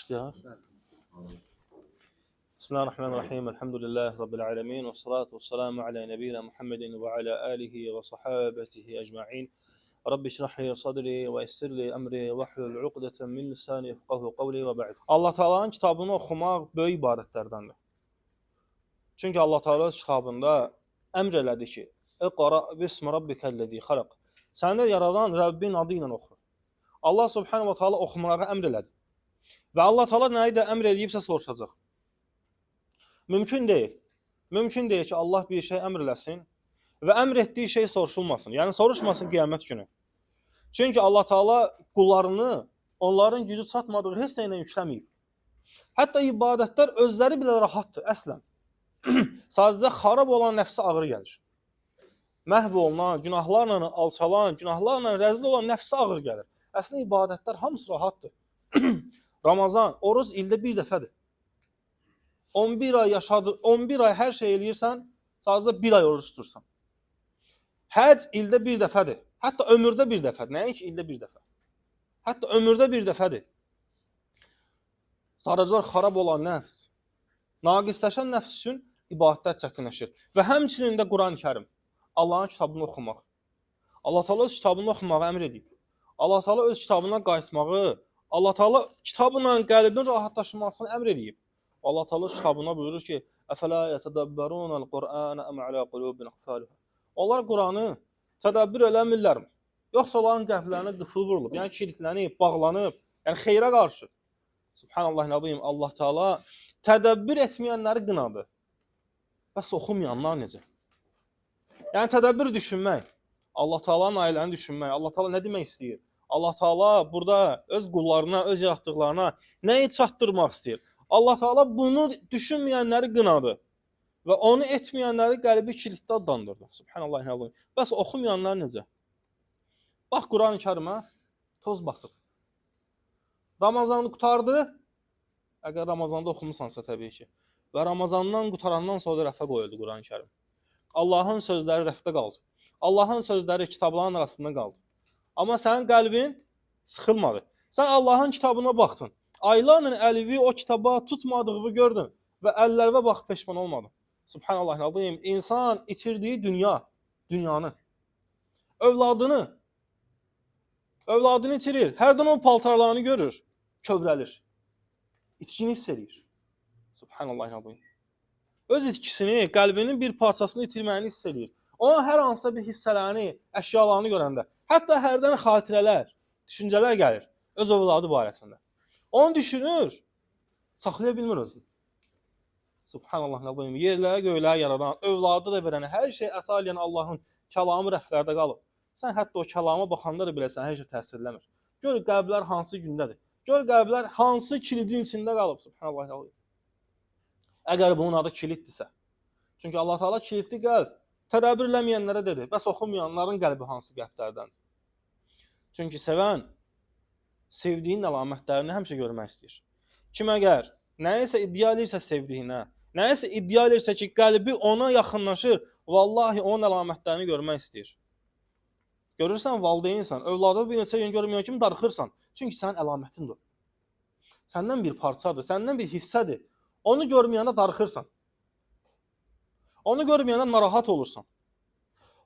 Başlayaq. Bismillahirrahmanirrahim. Elhamdülillahi Rabbil alemin. Və salatu və selamu alə nəbiyyina Muhammedin və alə alihi və sahabetihi ecma'in. Rabbi şrah li sadri və yessir li əmri və hlul uqdeten min lisani yefqahu qavli və ba'd. Allah Taala'nın kitabını oxumaq böyük ibadətlərdəndir. Çünki Allah Taala öz kitabında əmr elədi ki, İqra bismi rabbikəl-lezî xalaq. Səni yaradan Rəbbin adı ilə oxu. Allah Subhanahu və Taala oxumağı əmr elədi. Və Allah Taala nəyi də əmr eləyibsə soruşacaq. Mümkün deyil. Mümkün deyil ki, Allah bir şey əmr eləsin və əmr etdiyi şey soruşulmasın. Yəni soruşmasın qiyamət günü. Çünki Allah Taala qullarını onların gücü çatmadığı heç nə ilə yükləməyib. Hətta ibadətlər özləri belə rahatdır əslən. Sadəcə xarab olan nəfsə ağır gəlir. Məhv olunan, günahlarla alçalan, günahlarla rəzil olan nəfsə ağır gəlir. Əslində ibadətlər hamısı rahatdır. Ramazan, oruc ildə bir dəfədir. 11 ay yaşadı, 11 ay hər şey eləyirsən, sadəcə bir ay oruc tutursan. Həcc ildə bir dəfədir. Hətta ömürdə bir dəfədir. Nəinki ildə bir dəfə. Hətta ömürdə bir dəfədir. Sadəcə xarab olan nəfs, naqisləşən nəfs üçün ibadətlər çətinləşir. Və həmçinin də Quran-Kərim, Allahın kitabını oxumaq. Allah Taala öz kitabını oxumağı əmr edib. Allah Taala öz kitabına qayıtmağı, Allah Taala kitabla qəlbin rahatlaşmasını əmr eləyib. Allah Taala öz kitabına buyurur ki: "Əfələ yetədəbbərunəl Qur'ana am alə qulubin əqfaluha." Onlar Qur'anı tədəbbür eləmirlərmi? Yoxsa onların qəlblərinə qıfıl vurulub, yəni kilidlənib, bağlanıb, yəni xeyrə qarşı. Subhanallah, Allah Taala tədəbbür etməyənləri qınadı. Bəs oxumayanlar necə? Yəni tədəbbür düşünmək, Allah Taala'nın ayələrini düşünmək, Allah Taala nə demək istəyir? Allah Taala burada öz qullarına, öz yaratdıqlarına nəyi çatdırmaq istəyir? Allah Taala bunu düşünməyənləri qınadı və onu etməyənləri qəlbi kilidli adlandırdı. Subhanallah. Bəs oxumayanlar necə? Bax Quran-ı Kərimə toz basıb. Ramazanı qurtardı. Əgər Ramazanda oxumusansa təbii ki. Və Ramazandan qutarandan sonra da rəfə qoyuldu Quran-ı Kərim. Allahın sözləri rəfdə qaldı. Allahın sözləri kitabların arasında qaldı. Amma sənin qəlbin sıxılmadı. Sən Allahın kitabına baxdın. Aylarla əlivi o kitaba tutmadığını gördün və əllərinə baxıb peşman olmadın. Subhanallah, azim. İnsan itirdiyi dünyanı, övladını itirir. Hərdən o paltarlarını görür, kövrəlir. İtkini hiss eləyir. Subhanallah, azim. Öz itkisini, qəlbinin bir parçasını itirməyini hiss eləyir. Onun hər hansısa bir hissələrini, əşyalarını görəndə, hətta hərdən xatirələr, düşüncələr gəlir öz övladı barəsində. Onu düşünür, saxlaya bilmir özünü. Subhanallah, azim. Yerləri, göyləri yaradan, övladı da verən, hər şey əta eləyən Allahın kəlamı rəflərdə qalıb. Sən hətta o kəlama baxanda da belə sənə heç şey təsir eləmir. Gör qəlblər hansı gündədir. Gör qəlblər hansı kilidin içində qalıb. Subhanallah, azim. Əgər bunun adı kiliddirsə. Çünki Allah Taala kilidli qəlb tədəbbür eləməyənlərə dedi. Bəs oxumayanların qəlbi hansı qəlblərdəndir? Çünki sevən sevdiyinin əlamətlərini həmişə görmək istəyir. Kim əgər nəyisə iddia edirsə sevdiyinə, nəyisə iddia edirsə ki, qəlbi ona yaxınlaşır, vallahi onun əlamətlərini görmək istəyir. Görürsən, valideynsən, övladını bir neçə gün görməyən kimi darıxırsan. Çünki sənin əlamətindir. Səndən bir parçadır, səndən bir hissədir. Onu görməyəndə darıxırsan. Onu görməyəndə narahat olursan.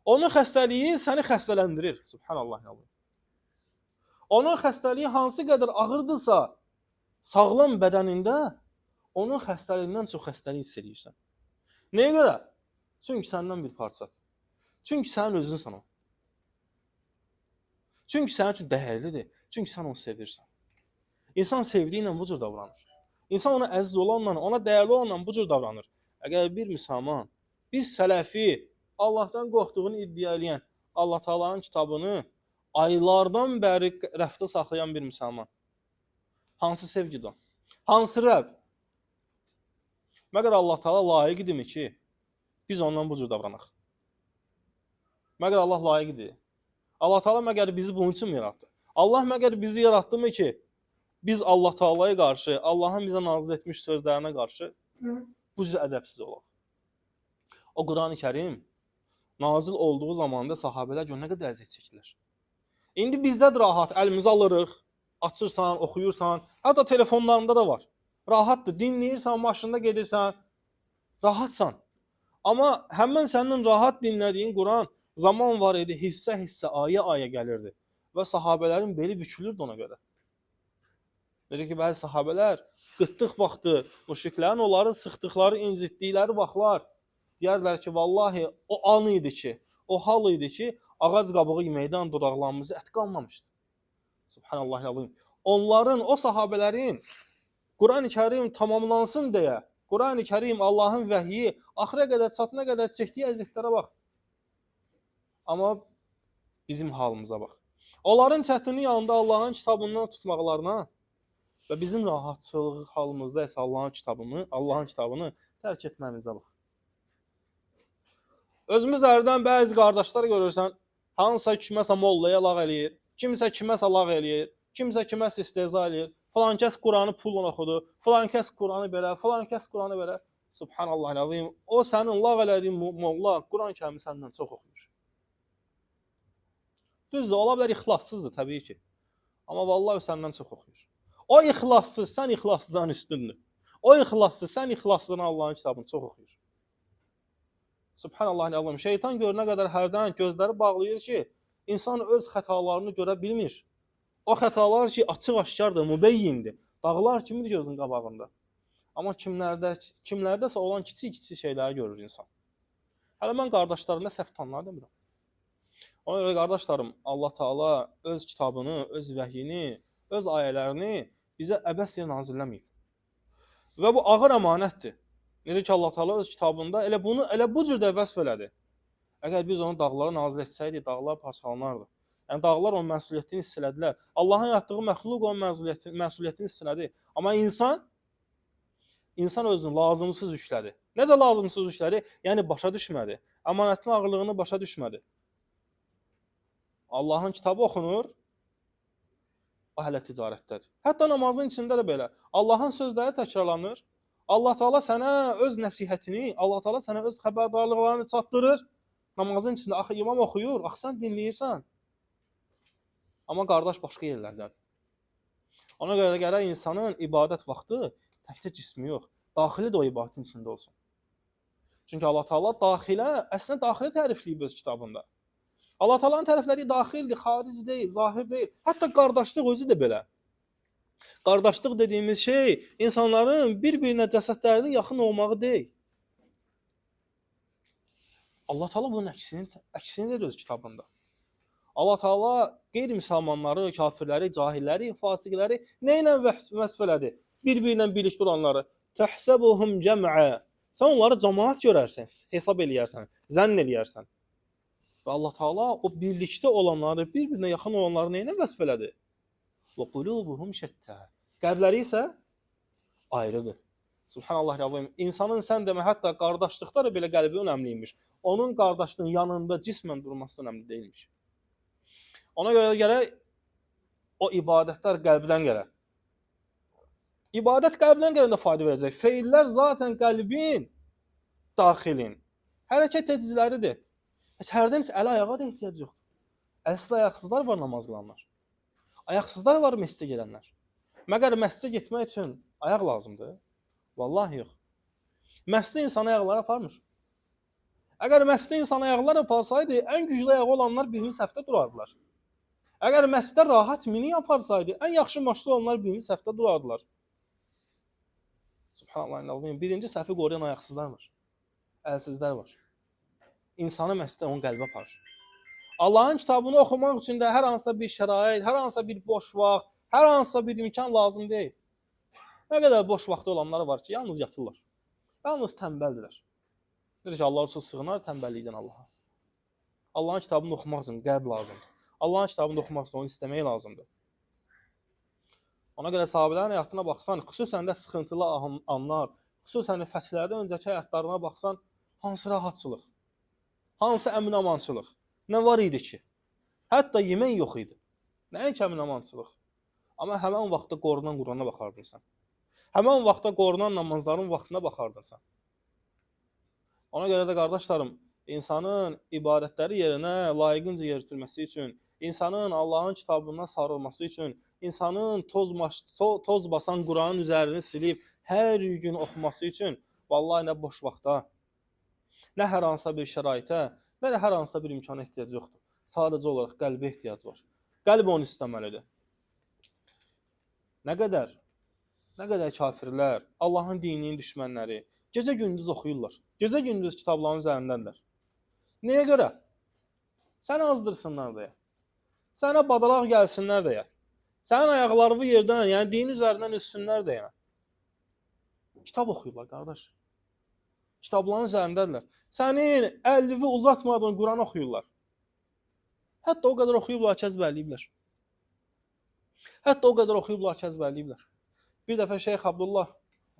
Onun xəstəliyi səni xəstələndirir. Subhanallah. Onun xəstəliyi hansı qədər ağırdırsa, sağlam bədənində onun xəstəliyindən çox xəstəlik hiss eləyirsən. Nəyə görə? Çünki səndən bir parçadır. Çünki sənin özünsən o. Çünki sənin üçün dəyərlidir. Çünki sən onu sevirsən. İnsan sevdiyi ilə bu cür davranır. İnsan ona əziz olanla, ona dəyərli olanla bu cür davranır. Əgər bir müsəlman, bir sələfi Allahdan qorxduğunu iddia eləyən, Allah Taala'nın kitabını aylardan bəri rəfdə saxlayan bir müsəlman hansı sevgidən? Hansı Rəbb? Məgər Allah Taala layiq idimi ki, biz ondan bu cür davranaq? Məgər Allah layiq idi? Allah Taala məgər bizi bunun üçün mü yaratdı? Allah məgər bizi yaratdı mı ki, biz Allah Taalaya qarşı, Allahın bizə nazil etmiş sözlərinə qarşı bu cür ədəbsiz olaq? O Quran-ı Kərim nazil olduğu zamanda sahabələr gör nə qədər əziyyət çəkdilər. İndi bizdədir rahat, əlimizi alırıq. Açırsan, oxuyursan, hətta telefonlarında da var. Rahatdır, dinləyirsən, maşında gedirsən, rahatsan. Amma həmin sənin rahat dinlədiyin Quran zaman var idi, hissə-hissə, ayə-ayə gəlirdi. Və sahabələrin beli bükülürdü ona görə. Necə ki, bəzi sahabələr qıtlıq vaxtı, müşriklərin onları sıxdıqları, incitdikləri vaxtlar deyərdilər ki, vallahi o an idi ki, o hal idi ki, ağac qabığı yeməkdən dodaqlarımızda ət qalmamışdı. Subhanallah. Onların, o sahabələrin Quran-ı Kərim tamamlansın deyə, Quran-ı Kərim Allahın vəhyi axıra qədər, çatına qədər çəkdiyi əziyyətlərə bax. Amma bizim halımıza bax. Onların çətinliyi yanında Allahın kitabından tutmaqlarına və bizim rahatçılıq halımızda isə Allahın kitabını tərk etməmizə bax. Özümüz ərdən bəzi qardaşlar görürsən, hansısa kiməsə mollaya lağ eləyir, kimsə kiməsə lağ eləyir, kimsə kiməsə istehza eləyir, filan kəs Quranı pulla oxudu, filan kəs Quranı belə, filan kəs Quranı belə. Subhanallah-ı-azim. O sənin lağ elədiyin molla Quran-ı Kərimi səndən çox oxuyur. Düzdür, ola bilər ixlassızdır təbii ki. Amma vallahi o səndən çox oxuyur. O ixlassız, sən ixlaslıdan üstündür. O ixlassız, sən ixlaslıdan Allahın kitabını çox oxuyur. Subhanallah-ı-azim. Şeytan görünə qədər hərdən gözləri bağlayır ki, insan öz xətalarını görə bilmir. O xətalar ki, açıq-aşkardır, mübeyyindir. Dağlar kimidir gözün qabağında. Amma kimlərdəsə olan kiçik-kiçik şeyləri görür insan. Hələ mən qardaşlarımda səhv tutanları demirəm. Ona görə qardaşlarım, Allah Taala öz kitabını, öz vəhyini, öz ayələrini bizə əbəs yerə nazilləməyib. Və bu ağır əmanətdir. Necə ki Allah Taala öz kitabında elə bunu elə bu cür də vəsf elədi. Əgər biz onu dağlara nazil etsəydik, dağlar parçalanardı. Yəni dağlar onun məsuliyyətini hiss elədilər. Allahın yaratdığı məxluq onun məsuliyyətini hiss elədi. Amma insan özünü lazımsız yüklədi. Necə lazımsız yüklədi? Yəni başa düşmədi. Əmanətin ağırlığını başa düşmədi. Allahın kitabı oxunur, o hələ ticarətdədir. Hətta namazın içində də belə. Allahın sözləri təkrarlanır. Allah Taala sənə öz nəsihətini, Allah Taala sənə öz xəbərdarlıqlarını çatdırır. Namazın içində axı imam oxuyur, axı sən dinləyirsən. Amma qardaş başqa yerlərdədir. Ona görə gərək insanın ibadət vaxtı təkcə cismi yox, daxili də o ibadətin içində olsun. Çünki Allah Taala daxilə, əslində daxili tərifləyib öz kitabında. Allah Taala'nın təriflədiyi daxildir, xaric deyil, zahir deyil. Hətta qardaşlıq özü də belə. Qardaşlıq dediyimiz şey insanların bir-birinə cəsədlərinin yaxın olmağı deyil. Allah Taala bunun əksini deyir öz kitabında. Allah Taala qeyri-müsəlmanları, kafirləri, cahilləri, fasiqləri nə ilə vəsf elədi? Bir-birinə birlikdə olanları. Təhsəbuhum cəm'a. Sən onları cəmaat görərsən, hesab eləyərsən, zənn eləyərsən. Və Allah Taala o birlikdə olanları, bir-birinə yaxın olanları nə ilə vəsf elədi? Və qulubuhum şəttə. Qəlbləri isə ayrıdır. Subhanallah-ı-azim. İnsanın sən demə, hətta qardaşlıqda da belə qəlbi önəmli imiş. Onun qardaşlığın yanında cismən durması önəmli deyilmiş. Ona görə gərək o ibadətlər qəlbdən gələr. İbadət qəlbdən gələndə fayda verəcək. Feillər zaten qəlbin daxilin hərəkət ediciləridir. Heç hərdən heç ələ ayağa da ehtiyac yoxdur. Əlsiz ayaqsızlar var namaz qılanlar. Ayaqsızlar var məscidə gedənlər. Məgər məscidə getmək üçün ayaq lazımdır? Vallahi yox. Məscidə insanı ayaqları aparmır. Əgər məscidə insanı ayaqları aparsaydı, ən güclü ayağı olanlar birinci səhvdə durardılar. Əgər məscidə rahat mini aparsaydı, ən yaxşı maçlı olanlar birinci səhvdə durardılar. Subhanallah, birinci səhvi qoruyan ayaqsızlar var. Əlsizlər var. İnsanı məscidə onun qəlbi aparır. Allahın kitabını oxumaq üçün də hər hansısa bir şərait, hər hansısa bir boş vaxt, hər hansısa bir imkan lazım deyil. Nə qədər boş vaxtı olanlar var ki, yalnız yatırlar. Yalnız tənbəldilər. Necə ki, Allah üçün sığınar tənbəllikdən Allaha. Allahın kitabını oxumaq üçün qəlb lazımdır. Allahın kitabını oxumaq üçün onu istəmək lazımdır. Ona görə sahabələrin həyatına baxsan, xüsusən də sıxıntılı anlar, xüsusən də fəthlərdən öncəki həyatlarına baxsan, hansı rahatçılıq, hansı əmin-amançılıq, nə var idi ki? Hətta yemək yox idi. Nəinki əmin-amançılıq. Amma həmən vaxtda qorunan Qurana baxardın sən. Həmən vaxtda qorunan namazların vaxtına baxardın sən. Ona görə də qardaşlarım, insanın ibadətləri yerinə layiqincə yeritilməsi üçün, insanın Allahın kitabından sarılması üçün, İnsanın toz basan Quranın üzərini silib hər gün oxuması üçün vallahi nə boş vaxta, nə hər hansısa bir şəraitə, nə də hər hansısa bir imkana ehtiyac yoxdur. Sadəcə olaraq qəlbə ehtiyac var. Qəlb onu istəməlidir. Nə qədər kafirlər, Allahın dininin düşmənləri gecə gündüz oxuyurlar. Gecə gündüz kitabların üzərindədirlər. Nəyə görə? Səni azdırsınlar deyə. Sənə badalaq gəlsinlər deyə. Sənin ayaqlarını yerdən, yəni dinin üzərindən üssünlər deyə. Kitab oxuyurlar, qardaş. Kitabların üzərindədirlər. Sənin əlini uzatmadığın Quran oxuyurlar. Hətta o qədər oxuyublar ki, əzbərləyiblər. Hətta o qədər oxuyublar ki, əzbərləyiblər. Bir dəfə Şeyx Abdullah,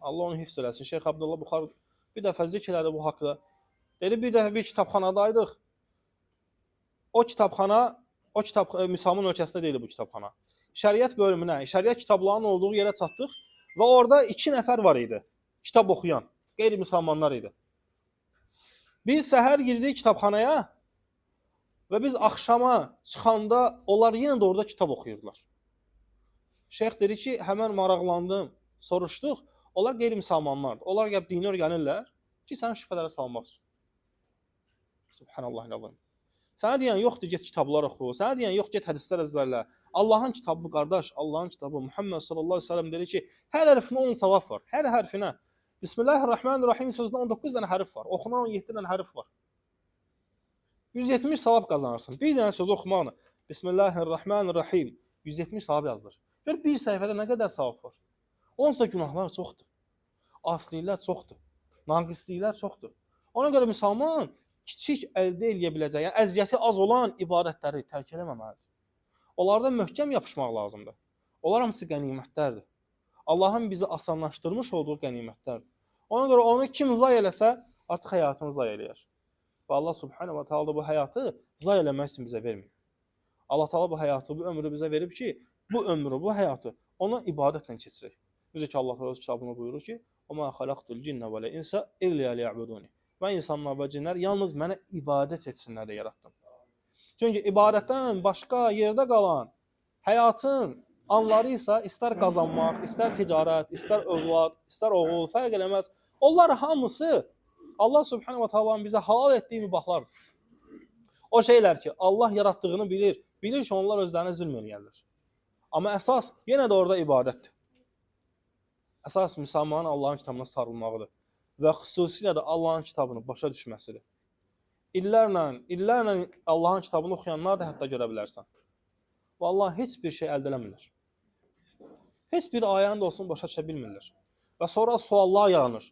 Allah onu hifz eləsin, Şeyx Abdullah Buxar bir dəfə zikr elədi bu haqda. Dedi, bir dəfə bir kitabxanadaydıq. O kitabxana, o kitab müsəlman ölkəsində deyildi bu kitabxana. Şəriət bölümünə, şəriət kitablarının olduğu yerə çatdıq və orada 2 nəfər var idi. Kitab oxuyan, qeyri-müsəlmanlar idi. Biz səhər girdik kitabxanaya və biz axşama çıxanda onlar yenə də orada kitab oxuyurdular. Şeyx dedi ki, həmən maraqlandım, soruşduq. Onlar qeyri-müsəlmanlardır. Onlar gəlib dini öyrənirlər ki, səni şübhələrə salmaq üçün. Subhanallahil-azim. Sənə deyən yoxdur, get kitablar oxu. Sənə deyən yox, get hədislər əzbərlə. Allahın kitabı, qardaş, Allahın kitabı. Muhammed sallallahu aleyhi ve sellem dedi ki, hər hərfinə 10 savab var. Hər hərfinə. Bismillahirrahmanirrahim sözündə 19 dənə hərf var. Oxunan 17 dənə hərf var. 170 savab qazanırsın. Bir dənə sözü oxumaqla. Bismillahirrahmanirrahim. 170 savab yazılır. Gör, bir səhifədə nə qədər savab var. Onsuz da günahlar çoxdur. Asiliyylər çoxdur. Naqisliklər çoxdur. Ona görə müsəlman kiçik əldə eləyə biləcəyi, yəni əziyyəti az olan ibadətləri tərk eləməməlidir. Onlardan möhkəm yapışmaq lazımdır. Onlar hamısı qənimətlərdir. Allahın bizi asanlaşdırmış olduğu qənimətlərdir. Ona görə onu kim zay eləsə, artıq həyatını zay eləyər. Və Allah subhanahu və taala bu həyatı zay eləmək üçün bizə vermir. Allah taala bu həyatı, bu ömrü bizə verib ki, bu ömrü, bu həyatı ona ibadətlə keçirək. Necə ki Allah öz kitabında buyurur ki: "Və ma xalaqtul cinne vel insa illa liya'buduni." Mən insanlar və cinlər yalnız mənə ibadət etsinlər deyə yaratdım. Çünki ibadətdən başqa yerdə qalan həyatın anları isə istər qazanmaq, istər ticarət, istər övlad, istər oğul, fərq eləməz. Onlar hamısı Allah subhanahu və taalanın bizə halal etdiyi mübahlardır. O şeylər ki, Allah yaratdığını bilir, bilir ki, onlar özlərinə zülm eləyərlər. Amma əsas yenə də orada ibadətdir. Əsas müsəlmanın Allahın kitabına sarılmağıdır və xüsusilə də Allahın kitabını başa düşməsidir. İllərlə Allahın kitabını oxuyanlar da hətta görə bilərsən. Vallahi heç bir şey əldə eləmirlər. Heç bir ayəni də olsun başa düşə bilmirlər. Və sonra suallar yaranır.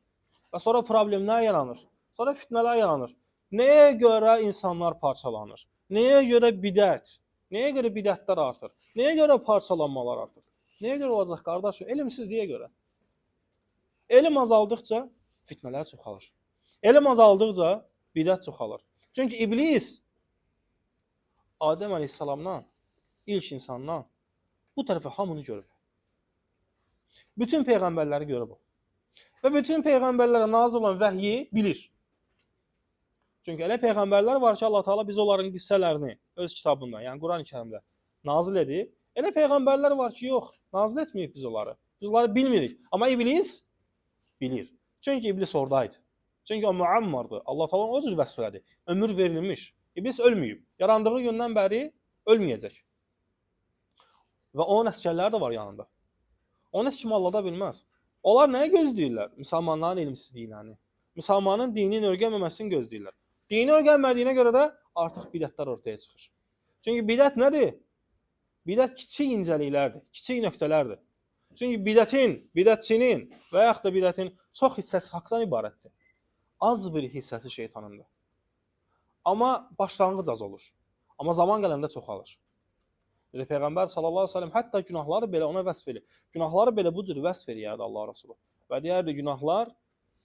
Və sonra problemlər yaranır. Sonra fitnələr yaranır. Nəyə görə insanlar parçalanır? Nəyə görə bidət? Nəyə görə bidətlər artır? Nəyə görə parçalanmalar artır? Nəyə görə olacaq qardaşım? Elmsizliyə görə. Elm azaldıqca fitnələr çoxalır. Elm azaldıqca bidət çoxalır. Çünki iblis Adəm əleyhissalamdan, ilk insandan bu tərəfə hamını görüb. Bütün peyğəmbərləri görüb o. Və bütün peyğəmbərlərə nazil olan vəhyi bilir. Çünki elə peyğəmbərlər var ki, Allah Teala biz onların qissələrini öz kitabında, yəni Quran-ı Kərimdə nazil edib. Elə peyğəmbərlər var ki, yox, nazil etməyib biz onları. Biz onları bilmirik. Amma iblis bilir. Çünki iblis oradaydı. Çünki o muammardır. Allah Teala o cür vəsf elədi. Ömür verilmiş. İblis ölməyib. Yarandığı gündən bəri ölməyəcək. Və onun əsgərləri də var yanında. Onu heç kim allada bilməz. Onlar nəyi gözləyirlər? Müsəlmanların elmsizliklərini. Müsəlmanın dinini öyrənməməsini gözləyirlər. Dini öyrənmədiyinə görə də artıq bidətlər ortaya çıxır. Çünki bidət nədir? Bidət kiçik incəliklərdir, kiçik nöqtələrdir. Çünki bidətin, bidətçinin və yaxud da bidətin çox hissəsi haqdan ibarətdir. Az bir hissəsi şeytanındır. Amma başlanğıc az olur. Amma zaman gələndə çoxalır. Elə Peyğəmbər sallallahu əleyhi və səlləm hətta günahları belə ona vəsf edir. Günahları belə bu cür vəsf eləyərdi Allah Resulü. Və deyərdi günahlar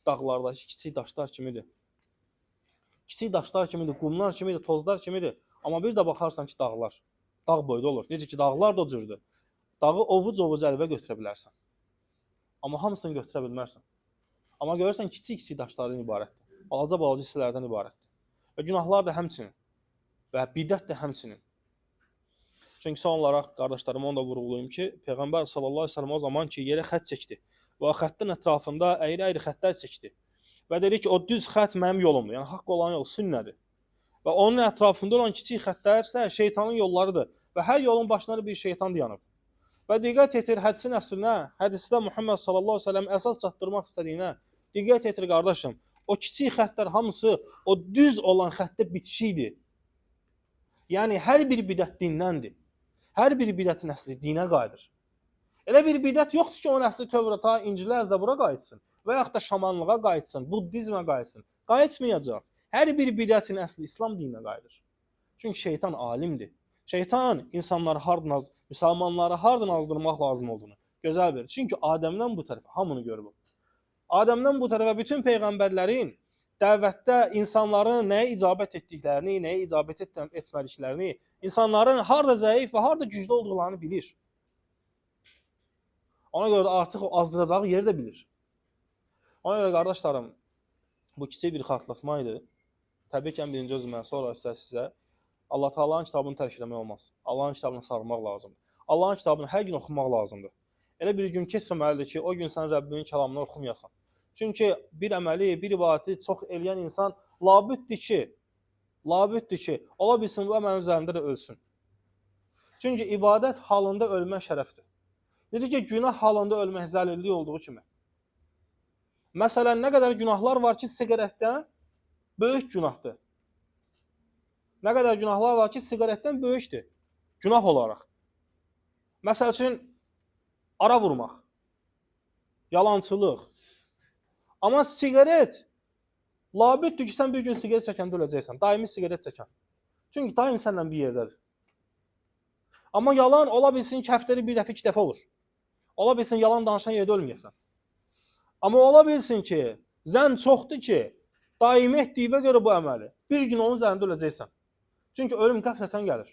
dağlardakı kiçik daşlar kimidir. Kiçik daşlar kimidir, qumlar kimidir, tozlar kimidir. Amma bir də baxarsan ki, dağlar dağ boyda olur. Necə ki dağlar da o cürdür. Dağı ovuc-ovuc əlbə götürə bilərsən. Amma hamısını götürə bilmərsən. Amma görürsən kiçik-kiçik daşlardan ibarətdir. Balaca-balaca hissələrdən ibarətdir. Və günahlar da həmçinin. Və bidət də həmçinin. Çünki son olaraq qardaşlarıma onu da vurğulayım ki, Peyğəmbər sallallahu əleyhi və səlləm o zaman ki, yerə xətt çəkdi və o xəttin ətrafında əyri-əyri xəttlər çəkdi. Və dedi ki, o düz xətt mənim yolumdur. Yəni haqq olan yol sünnədir. Və onun ətrafında olan kiçik xəttlər isə şeytanın yollarıdır. Və hər yolun başında bir şeytan dayanıb. Və diqqət etir hədisin əslinə, hədisdə Muhammed sallallahu əleyhi və səlləm əsas çatdırmaq istədiyinə diqqət etir qardaşım. O kiçik xəttlər hamısı o düz olan xəttə bitişikdir. Yəni hər bir bidət dindəndir. Hər bir bidətin əsli dinə qayıdır. Elə bir bidət yoxdur ki, onun əsli Tövrata, İncilə, Zəbura qayıtsın və yaxud da şamanlığa qayıtsın, buddizmə qayıtsın. Qayıtmayacaq. Hər bir bidətin əsli İslam dininə qayıdır. Çünki şeytan alimdir. Şeytan insanları hardan az, müsəlmanları hardan azdırmaq lazım olduğunu gözəl bilir. Çünki Adəmdən bu tərəfə hamını görüb. Adəmdən bu tərəfə bütün peyğəmbərlərin dəvətdə insanların nəyə icabət etdiklərini, nəyə icabət etmədiklərini, insanların harda zəif və harda güclü olduqlarını bilir. Ona görə də artıq o azdıracağı yeri də bilir. Ona görə qardaşlarım, bu kiçik bir xatırlatma idi. Təbii ki, ən birinci özümə, sonra isə sizə Allah Taala'nın kitabını tərk etmək olmaz. Allahın kitabına sarılmaq lazımdır. Allahın kitabını hər gün oxumaq lazımdır. Elə bir gün keçməməlidir ki, o gün sən Rəbbinin kəlamını oxumayasan. Çünki bir əməli, bir ibadəti çox eləyən insan labüddür ki, ola bilsin bu əməlin üzərində də ölsün. Çünki ibadət halında ölmək şərəfdir. Necə ki, günah halında ölmək zəlillik olduğu kimi. Məsələn, nə qədər günahlar var ki, siqaretdən böyük günahdır. Nə qədər günahlar var ki, siqaretdən böyükdür. Günah olaraq. Məsəl üçün, ara vurmaq, yalançılıq. Amma siqaret, labüddür ki, sən bir gün siqaret çəkəndə öləcəksən. Daimi siqaret çəkən. Çünki daim səninlə bir yerdədir. Amma yalan ola bilsin ki, həftədə bir dəfə, iki dəfə olur. Ola bilsin, yalan danışan yerdə ölməyəsən. Amma ola bilsin ki, zənn çoxdur ki, daimi etdiyinə görə bu əməli bir gün onun üzərində öləcəksən. Çünki ölüm qəflətən gəlir.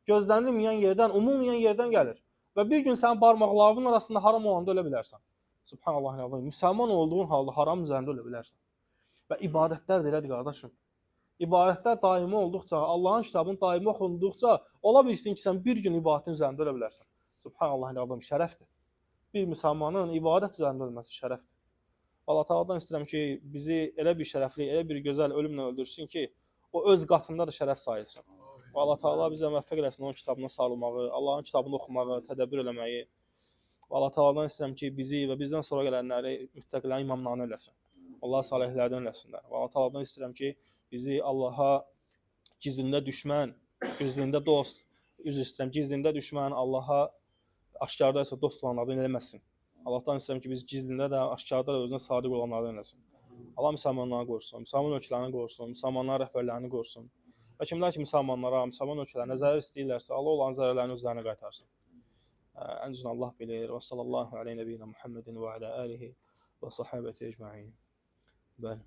Gözlənilməyən yerdən, umulmayan yerdən gəlir. Və bir gün sənin barmaqlarının arasında haram olanda ölə bilərsən. Subhanallah. Müsəlman olduğun halda haram üzərində ölə bilərsən. Və ibadətlər də elədir qardaşım. İbadətlər daimi olduqca, Allahın kitabını daimi oxunduqca, ola bilsin ki, sən bir gün ibadətin üzərində ölə bilərsən. Subhanallah, şərəfdir. Bir müsəlmanın ibadət üzərində ölməsi şərəfdir. Allah Taala'dan istəyirəm ki, bizi elə bir şərəfli, elə bir gözəl ölümlə öldürsün ki, o öz qatında da şərəf sayılsın. Və Allah Taala bizə müvəffəq eləsin onun kitabına sarılmağı, Allahın kitabını oxumağı, tədəbbür eləməyi. Və Allah Taala'dan istəyirəm ki, bizi və bizdən sonra gələnləri müttəqilərin imamlarını eləsin. Allah salihlərdən eləsinlər. Və Allah Taala'dan istəyirəm ki, bizi Allaha gizlində düşmən, gizlində dost, üzr istəyirəm, gizlində düşmən, Allaha aşkarda isə dost olanlardan eləməsin. Allahdan istəyirəm ki, biz gizlində də, aşkarda da özünə sadiq olanlardan eləsin. Allah müsəlmanları qorusun, müsəlman ölkələrini qorusun, müsəlmanların rəhbərlərini qorusun. Və kimlər ki, müsəlmanlara, müsəlman ölkələrinə zərər istəyirlərsə, Allah olan zərərlərini özlərinə qaytarsın. Ən düzünü Allah bilir. Və sallallahu aleyhi nəbiyyina Muhammedin və alə alihi və sahabəti ecmain. Bəli.